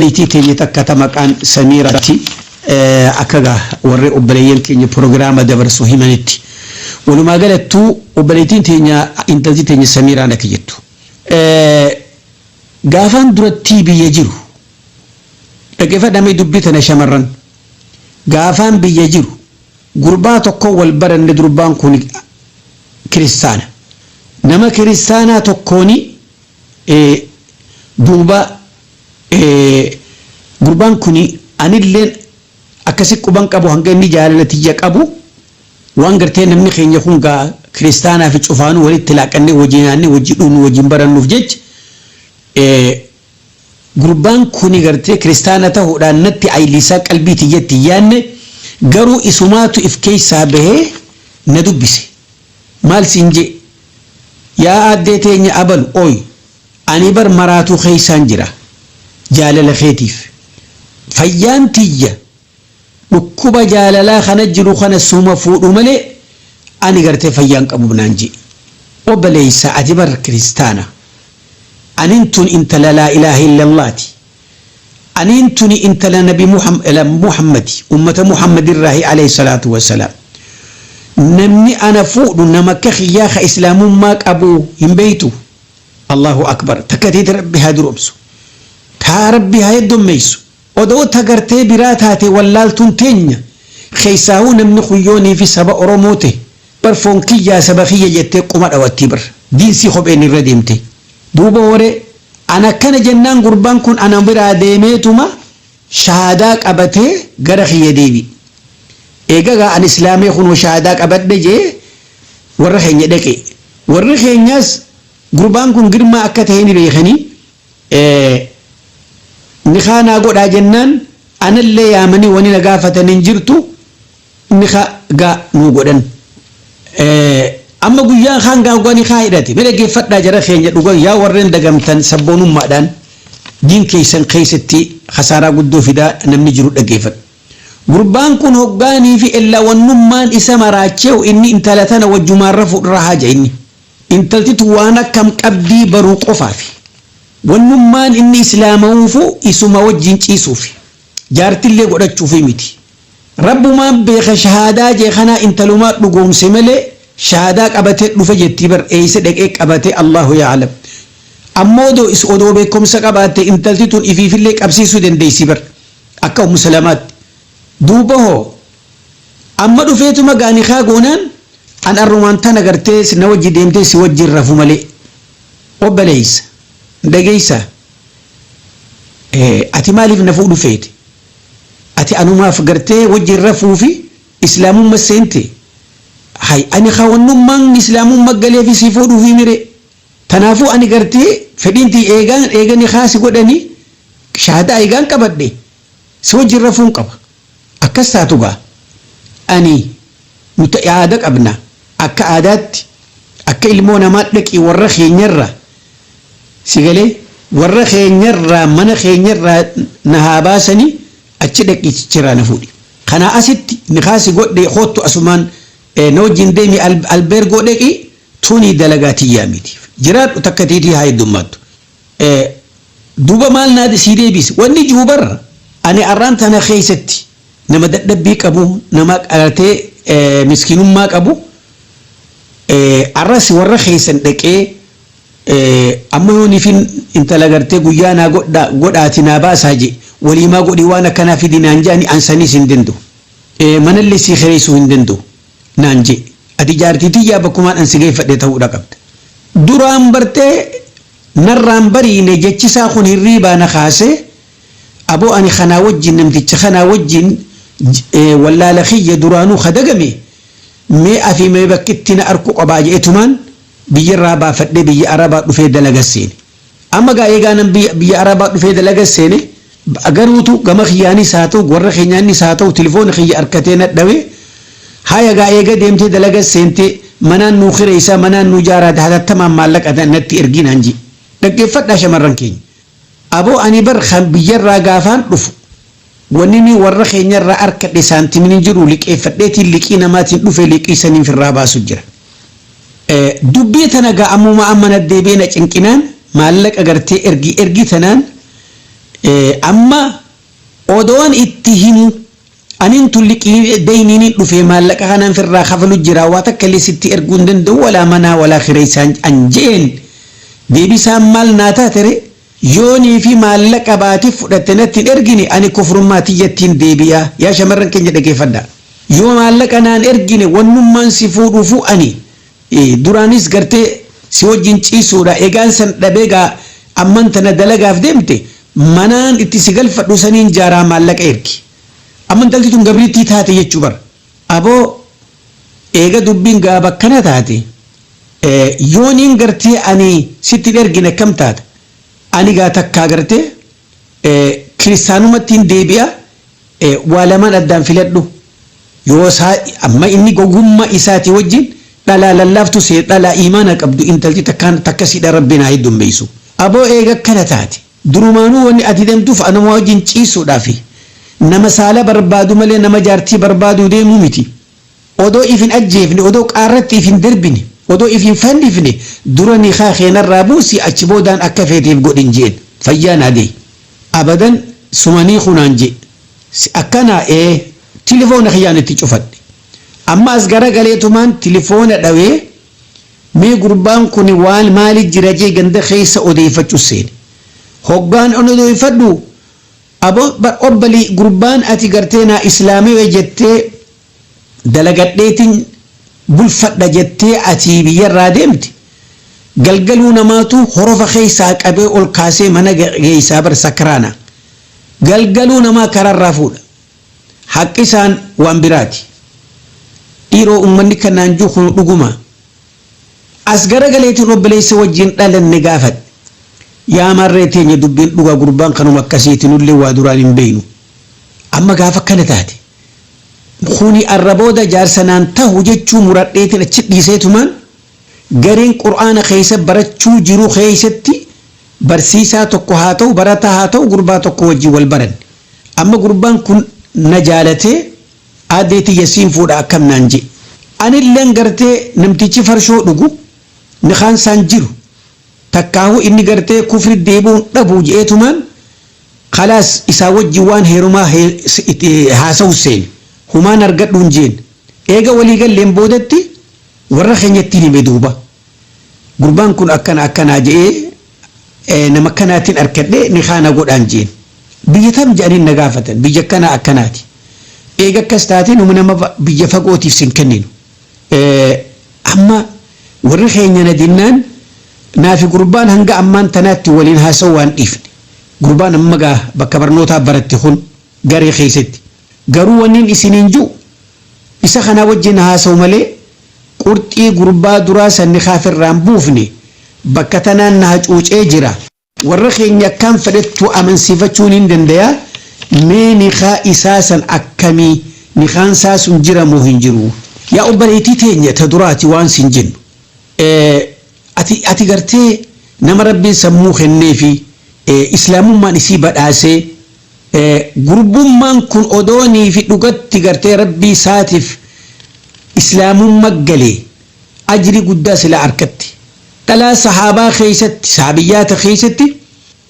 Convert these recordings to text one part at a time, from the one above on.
Obboleettii teenya takka ta maqaan Samiiraati akka gaa warri obboleeyyan keenya proogiraama dabarsu himanitti. Walumaa galattuu obboleettiin teenya intalti teenya Samiiraan akka jettu. Gaafaan durattii biyya jiru dhaggeeffadhamee dubbii tana shamarran gaafaan biyya jiru gurbaa tokko wal baranne durbaan kun kiristaana. Nama kiristaanaa tokkooni duuba gurbaan kun anilleen akkasi quban qabu hanga inni jaalala tiyya qabu waan gartee namni keenya kun gaa kiristaanaa fi cufaanuu walitti laaqannee wajjin nyaannee wajjin dhuunnu wajjin barannuuf jecha gurbaan kuni gartee kiristaana ta'uudhaan natti ayilisaa qalbii tiyyatti yaanne garuu isumaatu if keessaa bahee na dubbise maal siin jee yaa aaddee teenya abalu ooy ani bar maraatuu keessaan jira jaalala keetiif fayyaan tiyya dhukkuba jaalalaa kana jiru kana suma fuudhu malee ani gartee fayyaan qabu naan jee obboleessa ati bar kiristaana anin tun intala laa ilaaha illallaati anin tuni intala nabi muhammadi ummata muhammadirraahi alayhi salaatu wassalaam namni ana fuudhu nama akka kiyyaa ka islaamummaa qabu hin beeytu allahu akbar takka teeti rabbi haa duroomsu taa rabbi haa heddummeessu odoo tagartee biraa taate wallaaltuun teenya keessaahuu namni kuyyoonii fi saba oromoo ta'e bar foon kiyyaa saba kiyya jettee quma dhawattii bar diinsii kopheen irra deemte duuba hore ana akkana jennaan gurbaan kun ana biraa deemeetuma shahaadaa qabatee gara kiyya deebi eegagaa an islaamee kun shahaadaa qabadhe jee warra keenya dhaqe warri keenyas gurbaan kun girmaa akka ta'e ni beekanii nikaa godhaa jennaan anallee yaamanii wani na gaafatan hin jirtu nikaa gaa nuu godhan. Amma guyyaan kaan gaawwaa nikaa hidhate mee dhaggeeffadhaa jara keenya dhugan yaa warreen dagamtan sabboonummaadhaan diin keessan keessatti khasaaraa guddoo fidaa namni jiru dhaggeeffadhu. Gurbaan kun hoggaanii fi ellaawwannummaan isa maraacheewu inni intala tana wajjumaan rafu irraa haja inni. Intaltitu waan akkam qabdii baruu qofaafi. Wannummaan inni islaamawuufu isuma wajjin ciisuufi. Jaartillee godhachuufi miti. Rabbumaan beeka shahaadaa jee kanaa intalumaa dhugoomse malee shahaadaa qabatee dhufe jettii bar eeyse dhaqee qabatee Allahu yaalam. Ammoo odoo is odoo beekumsa qabaatte intalti tun ifiifillee qabsiisuu dandeessi bar akka ummu salamaatti. Duuba hoo amma dhufeetuma gaanikaa goonaan an arrumaan tana gartee na wajji deemtee si wajjin rafu malee obboleessa dhageessa ati maaliif na fuudhu feete ati anumaaf gartee wajjin rafuu fi islaamumma seente hay ani hawwannummaan islaamumma galee fi si fuudhuu fi mire tanaafuu ani gartee fedhiintii eegaan eegani kaasi godhani shahaadaa eegaan qabadhe si wajjin rafuun qaba akkas taatu gaa ani nuti aada qabna akka aadaatti akka ilmoo namaa dhaqii warra keenyarra si galee warra keenyarraa mana keenyarraa na haa baasanii achi dhaqii chichiraa na fuudhi. Kanaa asitti nikaasi godhee hoottu asumaan na wajjin deemi albeergoo dhaqii tuni dalagaa tiyyaa miti. Jiraadhu takka tiitii haa heddummaattu. Duuba maal naa sii deebisi wanni juubarra ani arraan tana keessatti nama dadhabbii qabu nama qalatee miskiinummaa qabu arras warra keessan dhaqee amma yoonifin intala gartee guyyaa naa godhaati naa baasaa je waliimaa godhii waan akkanaa fidi naan je'ani ansaniis hin danda'u. Manallee sii kireessuu hin danda'u naan je ati jaartii tiyyaa bakkumaan an si geeffadhe ta'uudha qabda. Duraan bartee narraan bariine jechisaa kun hirriibaa na kaasee aboo ani kanaa wajjin namticha kanaa wajjin wallaala kiyya duraanuu kadagame mee afi mee bakkitti na arku qabaa je'etumaan biyyarraa baafadhee biyya arabaa dhufee dalaga seene. Amma gaa eegaanan biyya arabaa dhufee dalaga seene garuutu gama kiyyaanis haa ta'u warra keenyaanis haa ta'u tilifoona kiyya harkatee na dhawe haya gaa eega deemtee dalaga seentee manaan nuu kireessaa manaan nuu jaaraa hatattamaan maallaqa natti erginaan ji. Dhaggeeffadhaa shamarran keenya. Aboo ani bar kan biyyarraa gaafaan dhufu wanni ni warra keenyarraa harkadhe saantimni jiru liqeeffadheetiin liqii namaatiin dhufe liqii saniin firraa baasu jira. Dubbii tana gaa ammuma amma na deebi'ee na cinqinaan maallaqa gartee ergi ergi tanaan Amma odoon itti himu anin tulliqii deyniin dhufee maallaqa kanaan firraa kafalu jira, waa takka illee sitti erguu hin danda'u, walaa manaa walaa kireessaan an jeen. Deebisaan maal naa taatere? Yoonii fi maallaqa baatee fudhatte natti hin ergine, ani kufrummaa tiyyattiin deebi'a. Yaa shamarran keenya, dhageeffadha. Yoo maallaqa naan ergine, wannummaan si fuudhuufu ani duraanis gartee si wajjin ciisuudha, egaan san dhabee gaa amman tana dalagaaf deemte, manaan itti si galfadhu saniin jaaraa, maallaqa ergi. Amma intalti tun gabriittii taate jechuu bara. Aboo, eega dubbiin gaa bakkana taate, yooniin gartee ani sitti hin ergine akkam taata? Ani gaa takkaa gartee kiristaanumattiin deebi'a, waa lamaan addaan filadhu. Yoo isaa amma inni gogummaa isaati wajjin dhalaa lallaaftu see, dhalaa imaana qabdu intalti takkaan takkasiidha, rabbiin haa heddummeessu. Aboo, eega akkana taate, durumaanuu wanni ati deemtuuf anuma wajjin ciisuudhaafi, nama saala barbaadu malee nama jaartii barbaaduu deemuu miti. Odoo ifin ajjeefne, odoo qaarratti ifin darbine, odoo ifin fannifne, dura nikaa keenarraa buusi, achi boodaan akka feeteef godhin jeen. Fayyaan adee. Abadan sumanii kunaan jee. Akkanaa ee tilifoona kiyyaan itti cufadhe. Amma as garagaleetumaan tilifoona dhawee, mee gurbaan kun waan maali jira jee ganda keessa odeeffachuu seene. Hoggaan on odeeffadhu, obbalii, gurbaan ati gartee naa islaamee jettee, dalagadheetiin bulfadha jettee ati biyyarraa deemte, galgaluu namaatu horofa keessaa qabee ol kaasee mana geessaa bar. Sakraana galgaluu namaa karaarraa fuudha. Haqqi isaan waan biraati. Dhiiroo, uummanni kanaan jiru kun dhuguma. As garagaleetiin obboleessa wajjin dhalanne gaafadhe. Yaa marree teenya, dubbiin dhugaa, gurbaan kanuma akkasiiti, nullee waa duraan hin beeynu. Amma gaafa akkana taate, kuni arra booda jaarsa naan tahu jechuu muradheetiin achi dhiiseetumaan gareen qur'aana keessa barachuu jiru keessatti barsiisaa tokko haa ta'u, barataa haa ta'u, gurbaa tokko wajjin wal baran. Amma gurbaan kun na jaalatee, addee tiyya siin fuudha, akkam naan jedhe. Anilleen gartee namtichi farshoo dhugu nikaan isaan jiru takkaahu inni gartee kufri deebi'uun dhabu je'eetumaan khalaas isaa wajjin waan heerumaa haasa'u seene. Humaan argadhuun jeen. Eega walii galleen boodatti warra keenyatti hime duuba. Gurbaan kun akkana akkanaa je'ee, nama akkanaatiin arkadhee ni kaana godhaan jeen. Biyya tam jedhanii na gaafatan. Biyya akkanaa akkanaati. Eega akkas taate, numa nama biyya fagootiif sin kenninu. Amma warri keenya na dinnaan, naafi gurbaan hanga ammaan tanaatti waliin haasa'u waan dhiifne. Gurbaan amma gaa bakka barnootaa baratte kun garee keessatti. Garuu wanniin isiniin jiru, isa kanaa wajjin haasa'u malee qurxii gurbaa duraa sanni kaafirraan buufne, bakka tanaan na hacuucee jira. Warra keenya akkaan fedhettu amansiifachuun hin danda'a. Mee nikaa isaa san akkamii, nikaan isaa sun jira moo hin jiru? Yaa obboleettii teenya ta duraati, waan sin jennu. Ati gartee nama rabbiin sammuu kennee fi islaamummaan isii badhaasee, gurbummaan kun odoonii fi dhugatti gartee rabbii isaatiif islaamummaa galee, ajri guddaa sila harkatti. Dhalaa sahaabaa keessatti, sahabiyyaata keessatti,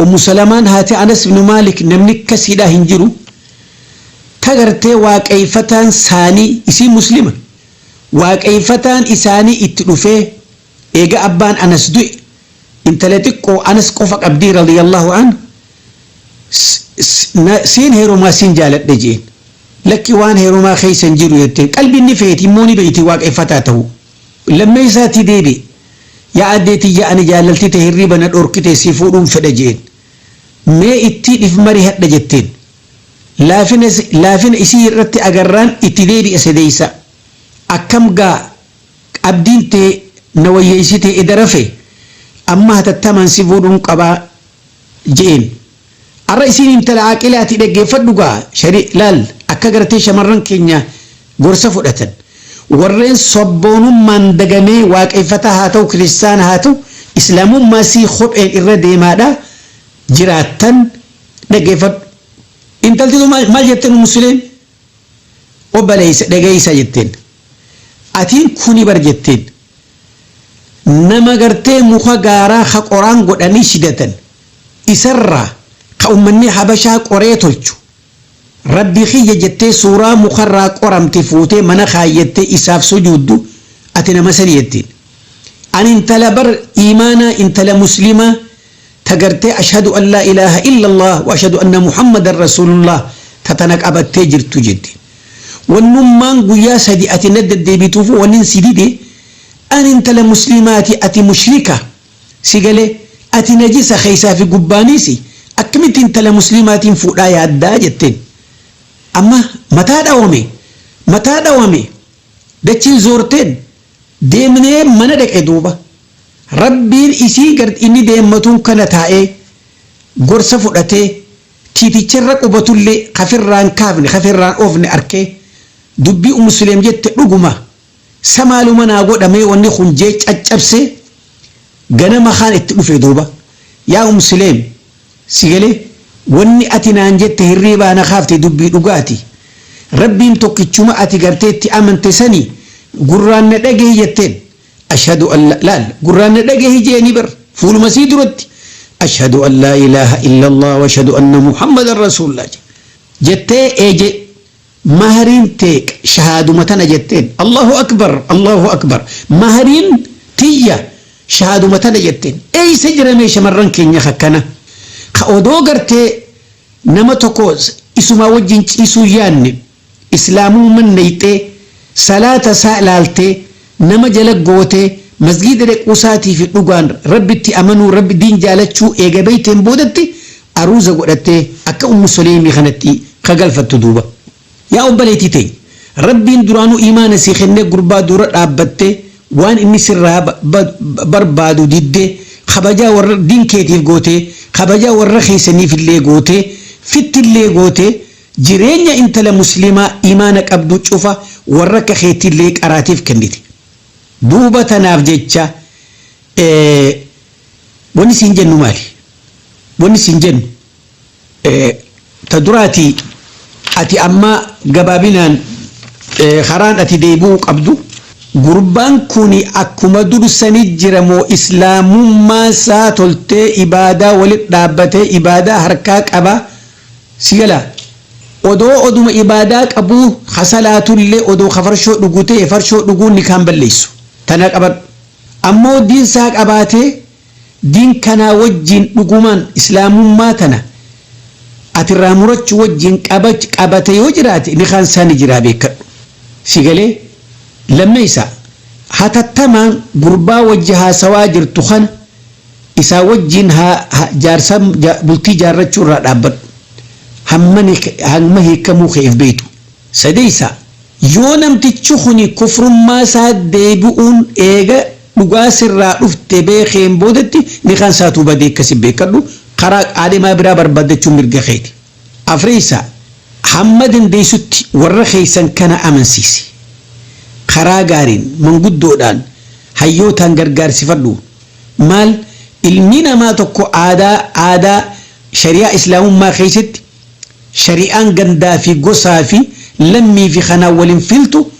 Ummu Salamaan haati Anas ibn Maalik namni akkasiidhaa hin jiru. Ta gartee waaqeeffataan saanii isii muslima. Waaqeeffataan isaanii itti dhufee, eega abbaan Anas du'e intala xiqqoo Anas qofa qabdii radiyallahu anhu, siin heerumaa siin jaaladhe jeen. Lakki, waan heerumaa keessa hin jiru jetteen. Qalbiin ni feeti immoo ni beeyti waaqeffataa ta'u. Lammeessaatii deebi. Yaa addeetiyya, ani jaalalti ta'e hirriba na dhorkite, si fuudhuun fedha jeen. Mee ittiin if marii hadha jetteen. Laafina isii irratti agarraan itti deebi'e sadeessa. Akkam gaa, abdiin ta'e na wayyeessite edarafe, amma hatattamaan si fuudhuun qabaa jeen. Arra isiin intala aaqilaati, dhaggeeffadhu gaa, shari laal akka gartee shamarran keenya gorsa fudhatan. Warreen sobboonummaan dagamee, waaqeffataa haa ta'u, kiristaana haa ta'u, islaamummaa sii kopheen irra deemaadha jiraattan, dhaggeeffadhu. Intalti maal jetteen musliim? Obboleessa, dhageessa jetteen. Atiin kuni bar jetteen. Nama gartee muka gaaraa ka qoraan godhanii shidatan. Isarraa Ka ummanni Habashaa qoree tolchu. Rabbi kiyya jettee suuraa mukarraa qoramte fuutee mana kaayyattee isaaf sujuuddu ati nama sani jettiin. Ani intala bar iimaanaa, intala muslimaa tagartee ashhadu an laa ilaaha illallah wa ashhadu anna muhammadan rasuulullah tatana qabattee jirtu jetti. Wannummaan guyyaa sadi ati na deddeebituuf wannin si dide, ani intala muslimaati, ati mushrika, si galee ati najisa keessaa fi gubbaaniisi, akkamitti intala muslimaatiin fuudhaa yaaddaa jetteen. Amma mataa dhawame, mataa dhawame, dachiin zoorteen deemnee mana dhaqe. Duuba rabbiin isii gad inni deemmatuun kana taa'ee gorsa fudhatee tiiticharra qubatullee kafirraan kaafne kafirraan oofne arkee dubbii Ummu Suleem jette dhuguma samaaluma naa godhamee wanni kun jee caccabsee ganama kaan itti dhufe. Duuba yaa Ummu Suleem, si galee wanni ati naan jette hirriibaa na kaafte, dubbii dhugaati, rabbiin tokkichuma ati gartee itti amante sani gurraan na dhagahi jetteen. Ashhadu an laal gurraan na dhagahi jeeni bar fuuluma sii duratti ashhadu an laa ilaaha illa allah wa ashhadu anna muhammadan rasuulullah jettee eeje mahariin tee shahaaduma tana jetteen. Allahu akbar, allahu akbar, mahariin tiyya shahaaduma tana jetteen. Eeysa jiramee shamarran keenya akkana ka odoo gartee nama tokko isumaa wajjin ciisuu yaanne islaamummaan nayxee salaata isaa ilaaltee nama jala gootee masgiida dhaquu isaatii fi dhugaan rabbitti amanuu, rabbi diin jaalachuu eega beeyteen boodatti aruuza godhattee akka Ummu Suleemii kanatti kagalfattu. Duuba yaa obboleettii ta'e, rabbiin duraanuu imaana sii kennee gurbaa dura dhaabbattee waan inni sirraa barbaadu diddee kabajaa warra diin keetiif gootee kabajaa warra keessaniif illee gootee fittillee gootee jireenya intala muslimaa imaana qabdu cufa warra akka keettillee qaraatiif kennite. Duuba tanaaf jecha wanni siin jennu maali? Wanni siin jennu ta duraatii ati amma gabaabinaan karaan ati deebi'uu qabdu, gurbaan kun akkuma dursanii jira moo islaamummaa isaa toltee ibaadaa walit dhaabbatee ibaadaa harkaa qaba? Si gala odoo oduma ibaadaa qabuu hasalaatullee odoo kafarshoo dhugu ta'e farshoo dhuguun ni kaan balleessu tana qabadhu. Ammoo diinsaa qabaatee diin kanaa wajjin dhugumaan islaamummaa tana atirraa murachuu wajjin qabate yoo jiraate ni kaan isaanii jiraa beekadhu. Si galee? Lammeessa, hatattamaan gurbaa wajji haasawaa jirtu kana isaa wajjin jaarsa bultii jaarrachuu irraa dhaabbadhu hamma hiikamuu keef beeytu. Sadeessa, yoo namtichi kuni kufrummaa isaa deebi'uun eega dhugaa sirraa dhufte beekeen boodatti ni kan isaatuu badee akkasi beekadhu, karaa adeemaa biraa barbaaddachuun mirga keeti. Afreessa, hamma dandeessutti warra keessan kana amansiisi. Karaa gaariin manguddoodhaan hayyootaan gargaarsifadhu. Maal, ilmi namaa tokko aadaa shari'aa islaamummaa keessatti shari'aan gandaa fi gosaa fi lammii fi kanaan waliin filtu,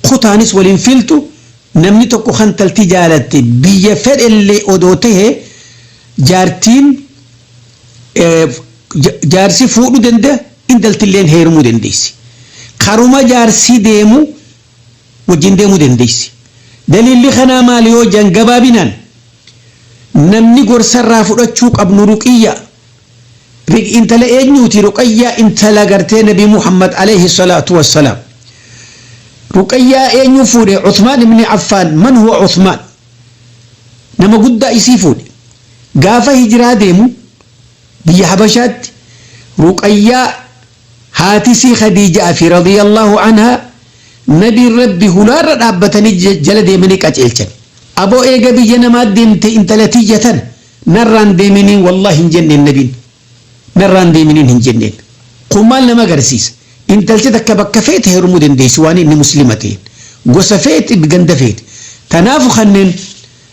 kutaanis waliin filtu. Namni tokko kan talti jaalatte biyya fedhellee odoo tahe jaartiin jaarsi fuudhuu danda'a, intaltilleen heerumuu dandeessi. Karuma jaarsii deemu wajjin deemuu dandeessi. Daliilli kanaa maali yoo jan, gabaabinaan namni gorsarraa fudhachuu qabnu Ruqiyya. Intala eenyuuti Ruqayyaa? Intala gartee Nabi Muhammad alayhi salaatu wassalaam. Ruqayyaa eenyu fuudhe? Uthmaan ibni Affaan. Man huwa Uthmaan? Nama guddaa isii fuudhe. Gaafa hijiraa deemu biyya Habashaatti Ruqayyaa haatisii Khadiijaa fi radiyallahu anhaa nabiin rabbi hulaarra dhaabbatanii jala deemanii qaceelchan. Aboo, eega biyya namaa deemte intala tiyya tan narraan deeminiin wallahi hin jenneen, nabiin. Narraan deeminiin hin jenneen. Kun maal nama agarsiisa? Intalti takka bakka feete heerumuu dandeessi waan inni muslima ta'een. Gosa feete, ganda feete. Tanaafu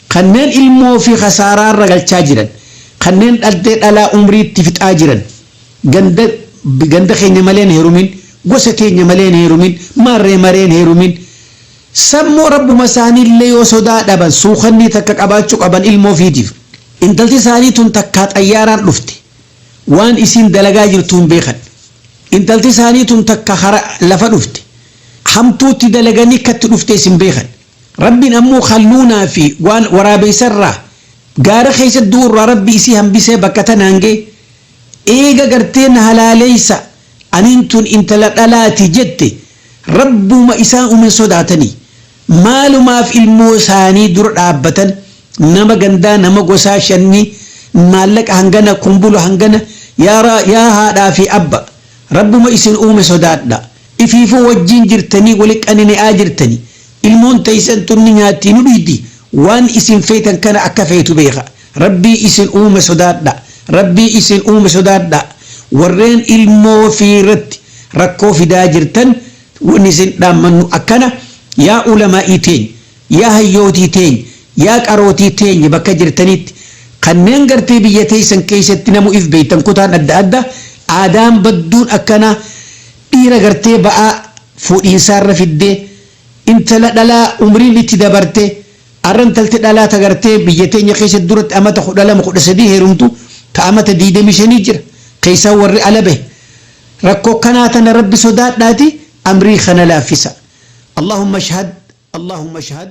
kanneen ilmoo fi kasaaraarra galchaa jiran, kanneen dhaltee dhalaa umriitti fixaa jiran, ganda keenya malee hin heerumin, gosa keenya malee hin heerumin, maarree maree hin heerumin. Sammuu rabbuma isaaniillee yoo sodaa dhaban suukanni takka qabaachuu qaban ilmoo fiitiif. Intalti isaanii tun takkaa xayyaaraan dhufte. Waan isiin dalagaa jirtu hin beekan. Intalti isaanii tun takka hara lafa dhufte. Hamtuutti dalaganii katti dhufte isin beekan. Rabbiin ammoo halluunaa fi waan waraabeessarraa gaara keessa du'urraa Rabbi isii hambisee bakka tanaan ga'e. Eega gartee na halaaleessa aniin tun intala dhalaati jette, rabbuma isaan uumen sodaatanii maalumaaf ilmoo isaanii dura dhaabbatan? Nama gandaa, nama gosaa shannii, maallaqa hangana, kumbula hangana. Yaa haadhaa fi abba, rabbuma isin uume sodaadha. Ifiifuu wajjin jirtanii, wali qanini'aa jirtanii, ilmoon teessan tunni nyaattii nu dhuydi, waan isin feetan kana akka feetu beeka. Rabbii isin uume sodaadha, Rabbii isin uume sodaadha. Warreen ilmoo fi irratti rakkoo fidaa jirtan, wanni isin dhaammannu akkana. Yaa ulamaa'ii teenya, yaa hayyootii teenya, yaa qarootii teenya, bakka jirtanitti kanneen gartee biyya teessan keessatti namu if beektan, kutaan adda adda aadaan badduun akkana dhiira gartee ba'aa fuudhiinsaarra fiddee intala dhalaa umriin itti dabarte. Arra intalti dhalaa tagartee biyya teenya keessatti duratti amata 12, 13 heerumtu, ta amata 25 jira keessaa warri ala bahe. Rakkoo kanaa tana Rabbi sodaadhaati amrii kana laaffisa. Allahumma shahad, Allahumma shahad.